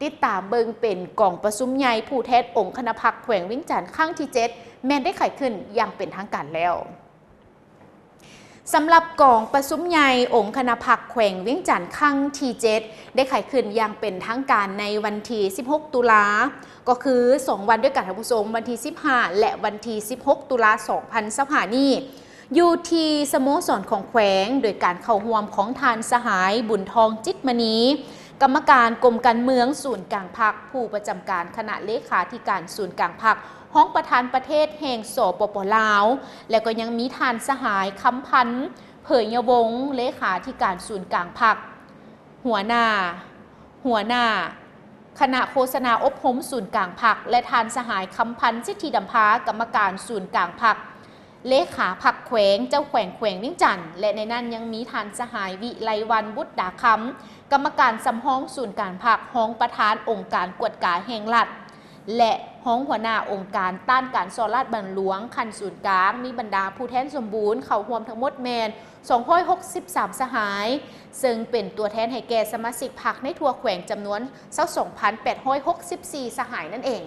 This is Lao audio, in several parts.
ຕິດຕາມເບິ່ງເປັນກອງປະຊຸມໃຫຍ່ຜູ້ແທນອົງຄະນະພັກແຂວງວຽງຈັນຄັ້ງທີເຈັດ ແມ່ນໄດ້ໄຂຂຶ້ນຢ່າງເປັນທາງການແລ້ວ. ສຳລັບກອງປະຊຸມໃຫຍ່ອົງຄະນະພັກແຂວງວຽງຈັນຄັ້ງທີເຈັດ ໄດ້ໄຂຂຶ້ນຢ່າງເປັນທາງການໃນວັນທີສິບຫົກ ຕຸລາ ກໍຄືສອງວັນດ້ວຍກັນ ທ່ານຜູ້ຊົມ, ວັນທີສິບຫ້າ ແລະ ວັນທີສິບຫົກ ຕຸລາ ສອງພັນຊາວຫ້ານີ້ ຢູ່ທີ່ສະໂມສອນຂອງແຂວງ ໂດຍການເຂົ້າຮ່ວມຂອງທ່ານສະຫາຍ ບຸນທອງ ຈິດມະນີ ກຳມະການກົມການເມືອງສູນກາງພັກ, ຜູ້ປະຈຳການຄະນະເລຂາທິການສູນກາງພັກ, ຮອງປະທານປະເທດແຫ່ງ ສປປ ລາວ ແລະ ກໍຍັງມີທ່ານສະຫາຍ ຄຳພັນ ເຜີຍຍະວົງ ເລຂາທິການສູນກາງພັກ, ຫົວໜ້າ ຫົວໜ້າຄະນະໂຄສະນາອົບຮົມສູນກາງພັກ ແລະ ທ່ານສະຫາຍ ຄຳພັນ ສິດທິດຳພາ ກຳມະການສູນກາງພັກ, ເລຂາພັກແຂວງ, ເຈົ້າແຂວງແຂວງວຽງຈັນ ແລະ ໃນນັ້ນຍັງມີທ່ານສະຫາຍ ວິໄລວັນ ບຸດດາຄຳ ກຳມະການສຳຮອງສູນກາງພັກ, ຮອງປະທານອົງການກວດກາແຫ່ງລັດ ແລະ ຮອງຫົວໜ້າອົງການຕ້ານການສໍ້ລາດບັງຫຼວງຂັ້ນສູນກາງ, ມີບັນດາຜູ້ແທນສົມບູນເຂົ້າຮ່ວມທັງໝົດແມ່ນສອງຮ້ອຍຫົກສິບສາມສະຫາຍ, ເຊິ່ງເປັນຕົວແທນໃຫ້ແກ່ສະມາຊິກພັກໃນທົ່ວແຂວງຈຳນວນຊາວສອງພັນແປດຮ້ອຍຫົກສິບສີ່ສະຫາຍນັ້ນເອງ.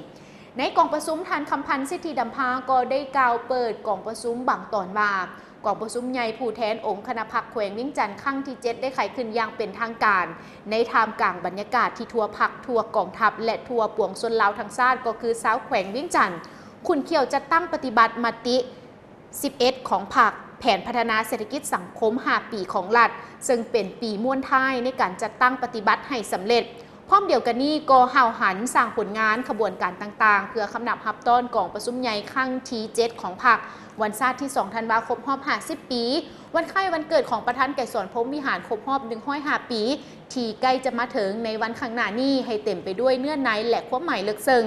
ໃນກອງປະຊຸມ, ທ່ານ ຄຳພັນ ສິດທິດຳພາ ກໍໄດ້ກ່າວເປີດກອງປະຊຸມບາງຕອນວ່າ, ກອງປະຊຸມໃຫຍ່ຜູ້ແທນອົງຄະນະພັກແຂວງວຽງຈັນຄັ້ງທີເຈັດ ໄດ້ໄຂຂຶ້ນຢ່າງເປັນທາງການ ໃນທ່າມກາງບັນຍາກາດທີ່ທົ່ວພັກ, ທົ່ວກອງທັບ ແລະ ທົ່ວປວງຊົນລາວທັງຊາດ ກໍຄືຊາວແຂວງວຽງຈັນ ຂຸ້ນຂ້ຽວຈັດຕັ້ງປະຕິບັດມະຕິສິບເອັດຂອງພັກ, ແຜນພັດທະນາເສດຖະກິດສັງຄົມຫ້າປີຂອງລັດ, ເຊິ່ງເປັນປີມ້ວນທ້າຍໃນການຈັດຕັ້ງປະຕິບັດໃຫ້ສຳເລັດ. ພ້ອມດຽວກັນນີ້ກໍຫ້າວຫັນສ້າງຜົນງານຂະບວນການຕ່າງໆ ເພື່ອຄຳນັບຮັບຕ້ອນກອງປະຊຸມໃຫຍ່ຄັ້ງທີເຈັດຂອງພັກ, ວັນຊາດທີສອງທັນວາຄົບຮອບຫ້າສິບປີ, ວັນຄ້າຍວັນເກີດຂອງປະທານໄກສອນ ພົມວິຫານ ຄົບຮອບໜຶ່ງຮ້ອຍຫ້າປີ ທີ່ໃກ້ຈະມາເຖິງໃນວັນຂ້າງໜ້ານີ້ ໃຫ້ເຕັມໄປດ້ວຍເນື້ອໃນ ແລະ ຄວາມໝາຍເລິກເຊິ່ງ.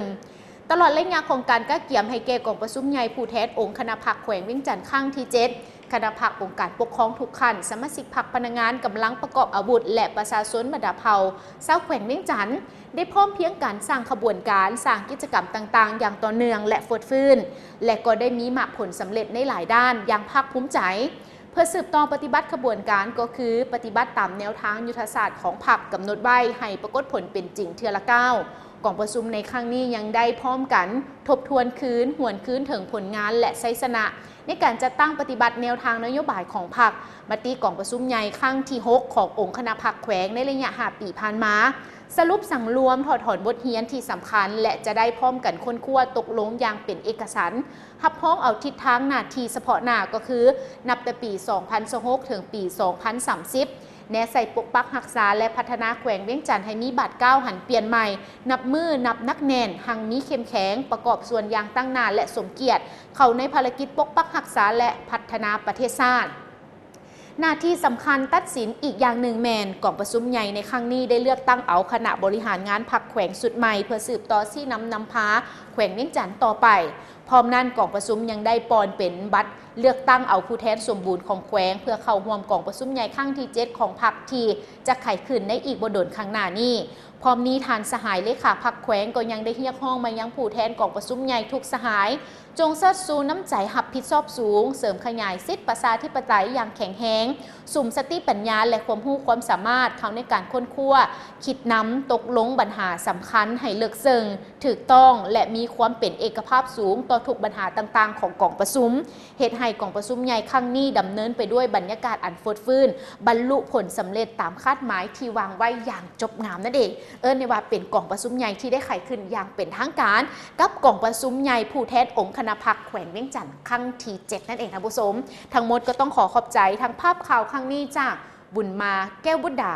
ຕະຫຼອດໄລຍະຂອງການກະກຽມໃຫ້ແກ່ກອງປະຊຸມໃຫຍ່ຜູ້ແທນອົງຄະນະພັກແຂວງວຽງຈັນຄັ້ງທີເຈັດ, ຄະນະພັກອົງການປົກຄອງທຸກຂັ້ນ, ສະມາຊິກພັກ, ພະນັກງານ, ກຳລັງປະກອບອາວຸດ ແລະ ປະຊາຊົນບັນດາເຜົ່າຊາວແຂວງວຽງຈັນ ໄດ້ພ້ອມພຽງກັນສ້າງຂະບວນການ, ສ້າງກິດຈະກຳຕ່າງໆຢ່າງຕໍ່ເນື່ອງ ແລະ ຟົດຟື້ນ ແລະ ກໍໄດ້ມີໝາກຜົນສຳເລັດໃນຫຼາຍດ້ານຢ່າງພາກພູມໃຈ. ເພື່ອສືບຕໍ່ປະຕິບັດຂະບວນການ ກໍຄືປະຕິບັດຕາມແນວທາງຍຸດທະສາດຂອງພັກກຳນົດໄວ້ ໃຫ້ປາກົດຜົນເປັນຈິງເທື່ອລະກ້າວ. ກອງປະຊຸມໃນຄັ້ງນີ້ຍັງໄດ້ພ້ອມກັນທົບທວນຄືນ, ຫວນຄືນເຖິງຜົນງານ ແລະ ໄຊຊະນະ ໃນການຈັດຕັ້ງປະຕິບັດແນວທາງນະໂຍບາຍຂອງພັກ, ມະຕິກອງປະຊຸມໃຫຍ່ຄັ້ງທີຫົກຂອງອົງຄະນະພັກແຂວງໃນໄລຍະຫ້າປີຜ່ານມາ, ສະຫຼຸບສັງລວມ, ຖອດຖອນບົດຮຽນທີ່ສຳຄັນ ແລະ ຈະໄດ້ພ້ອມກັນຄົ້ນຄວ້າຕົກລົງຢ່າງເປັນເອກະສັນ, ຮັບຮອງເອົາທິດທາງໜ້າທີ່ສະເພາະໜ້າ ກໍຄືນັບແຕ່ປີສອງພັນຊາວຫົກ ເຖິງປີສອງພັນສາມສິບ ແນໃສ່ປົກປັກຮັກສາ ແລະ ພັດທະນາແຂວງວຽງຈັນໃຫ້ມີບາດກ້າວຫັນປ່ຽນໃໝ່, ນັບມື້ນັບໜັກແໜ້ນ, ຮັ່ງມີເຂັ້ມແຂງ, ປະກອບສ່ວນຢ່າງຕັ້ງໜ້າ ແລະ ສົມກຽດເຂົ້າໃນພາລະກິດປົກປັກຮັກສາ ແລະ ພັດທະນາປະເທດຊາດ. ໜ້າທີ່ສຳຄັນຕັດສິນອີກຢ່າງໜຶ່ງແມ່ນ ກອງປະຊຸມໃຫຍ່ໃນຄັ້ງນີ້ໄດ້ເລືອກຕັ້ງເອົາຄະນະບໍລິຫານງານພັກແຂວງຊຸດໃໝ່ ເພື່ອສືບຕໍ່ຊີ້ນຳນຳພາແຂວງວຽງຈັນຕໍ່ໄປ. ພ້ອມນັ້ນ, ກອງປະຊຸມຍັງໄດ້ປ່ອນເປັນບັດເລືອກຕັ້ງເອົາຜູ້ແທນສົມບູນຂອງແຂວງ ເພື່ອເຂົ້າຮ່ວມກອງປະຊຸມໃຫຍ່ຄັ້ງທີເຈັດຂອງພັກ ທີ່ຈະໄຂຂຶ້ນໃນອີກບໍ່ດົນຂ້າງໜ້ານີ້. ພ້ອມນີ້, ທ່ານສະຫາຍເລຂາພັກແຂວງກໍຍັງໄດ້ຮຽກຮ້ອງມາຍັງຜູ້ແທນກອງປະຊຸມໃຫຍ່ທຸກສະຫາຍ ຈົ່ງເຊີດຊູນ້ຳໃຈຮັບຜິດຊອບສູງ, ເສີມຂະຫຍາຍສິດປະຊາທິປະໄຕຢ່າງແຂງແຮງ, ສຸມສະຕິປັນຍາ ແລະ ຄວາມຮູ້ຄວາມສາມາດເຂົ້າໃນການຄົ້ນຄວ້າ, ຄິດນຳ, ຕົກລົງບັນຫາສຳຄັນໃຫ້ເລິກເຊິ່ງ, ຖືກຕ້ອງ ແລະ ມີຄວາມເປັນເອກະພາບສູງຕໍ່ທຸກບັນຫາຕ່າງໆຂອງກອງປະຊຸມ, ເຮັດໃຫ້ກອງປະຊຸມໃຫຍ່ຄັ້ງນີ້ດຳເນີນໄປດ້ວຍບັນຍາກາດອັນຟົດຟື້ນ, ບັນລຸຜົນສຳເລັດຕາມຄາດໝາຍທີ່ວາງໄວ້ຢ່າງຈົບງາມນັ້ນເອງ. ເອີ້ນໄດ້ວ່າເປັນກອງປະຊຸມໃຫຍ່ທີ່ໄດ້ໄຂຂຶ້ນຢ່າງເປັນທາງການ ກັບກອງປະຊຸມໃຫຍ່ຜູ້ແທນອົງຄະນະພັກແຂວງວຽງຈັນຄັ້ງທີເຈັດນັ້ນເອງ ທ່ານຜູ້ຊົມ. ທັງໝົດກໍຕ້ອງຂໍຂອບໃຈທັງພາບຂ່າວຄັ້ງນີ້ຈາກບຸນມາ ແກ້ວບຸດດາ.